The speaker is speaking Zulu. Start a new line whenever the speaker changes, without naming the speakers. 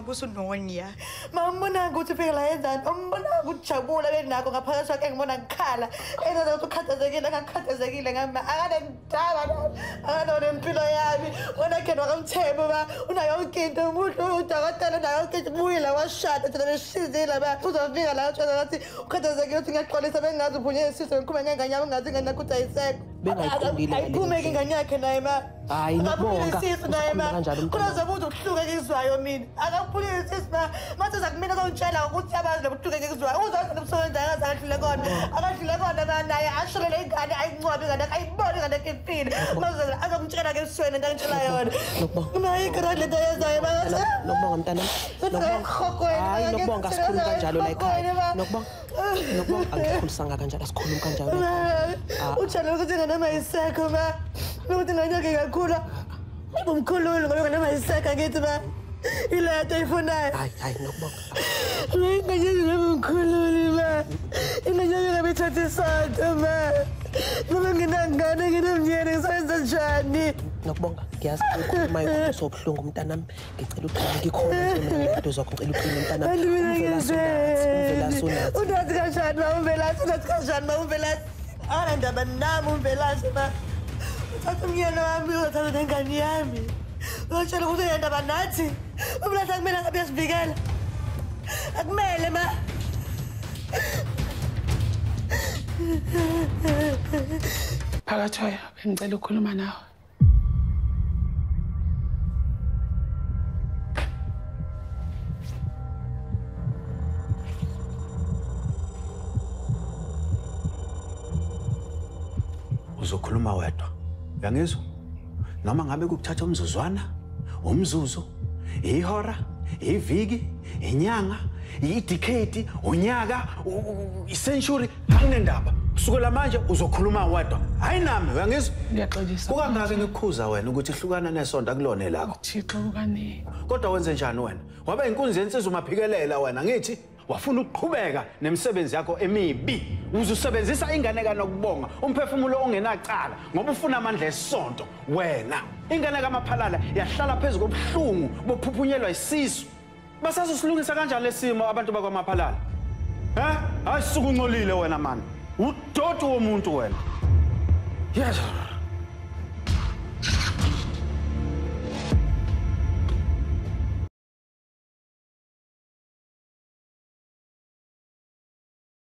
Mabuso nonya. Mambona ukuthi ufike la yenzani? Umbona ukujabula benakho ngaphakathi kwakhe ngibona ngikhala. Enza ukuthi ukhathazekile akakhathazekile ngami. Akanendaba nami. Akanonempilo yami. Wena khe wakamthemba ba unayo yonke into umuntu udokotela unayo yonke into ubuyile washada thina beshizile ba uzofika la utshela ngathi ukhathazekile uthi ngiyaxolisa bengazi uphunye isisu ngikhulume ngengane yami ngazi ingane yakho ayisekho.
Bengayiqondile.
Ayiphume ingane yakhe naye ma.
Hayi ngibonga.
Naye ma. Kunozobuza ubuhlungu engizwayo mina. Akaphulile isisu ma. Mase zakumina uzongitshela ukuthi abazi lobuhlungu engizwayo. Uzothi umsebenzi akadlule kona. Akadlule kona ma naye ashonele ingane ayincwabe ingane ayibone ingane yakhe ifile. Mase azongitshela ke ebusweni into angitshela yona. Ma ikho le nto ayenzayo ma.
Nokubonga mntanami. Hayi Nokubonga sikhuluma kanjalo la ekhaya. Nokubonga. Nokubonga angikhulisanga kanjalo asikhulumi kanjalo la ekhaya.
Utshela ukuthi ingane mayisekho ma. Ukuthi ingane yakhe ingakhula. Ubumkhululi ngoba ingane mayisekho angithi ma. Ile nto ayifunayo.
Hayi hayi Nokubonga.
Ingane yakhe ingumkhululi ma. Ingane yakhe ngabithatha isonto ma. Noma nginangane nginomnyeni ngisenza njani?
Nokubonga ngiyazi ukukhuluma into sobuhlungu mntanami. Ngicela uqine ngikhona nje mina ngikade zakho ngicela uqine mntanami. Umvelase unathi.
Unathi kanjani ma umvelase unathi kanjani ma umvelase? Anandaba nami umvelase ma. Uthatha umyeni wami uthatha nengane yami. Uzotshela ukuthi uyandaba nathi. Umvelase akumele ngabe uyasivikela. Akumele ma.
Phakathwayo bengicela ukukhuluma nawe.
Uzokhuluma wedwa. Uyangizwa? Noma ngabe kukuthatha umzuzwana, umzuzu, ihora, iviki, inyanga, idecade, unyaka, icentury, anginendaba. Kusukela manje uzokhuluma wedwa. Hayi nami, uyangizwa?
Ngiyaxolisa.
Kukangaka ngikukhuza wena ukuthi hlukana nesonto akulona lakho.
Thixo kukani.
Kodwa wenze njani wena? Waba inkunzi yensizwa umaphikelela wena ngithi wafuna ukuqhubeka nemisebenzi yakho emibi. Uzusebenzisa ingane kaNokubonga, umphefumulo ongenacala ngoba ufuna amandla esonto wena. Ingane kaMaphalala yahlala phezu kobuhlungu bophuphunyelwa isisu. Basazosilungisa kanjani lesimo abantu bakwaMaphalala? Eh? Hayi sukuncolile wena man. Udoti womuntu wena. Yes.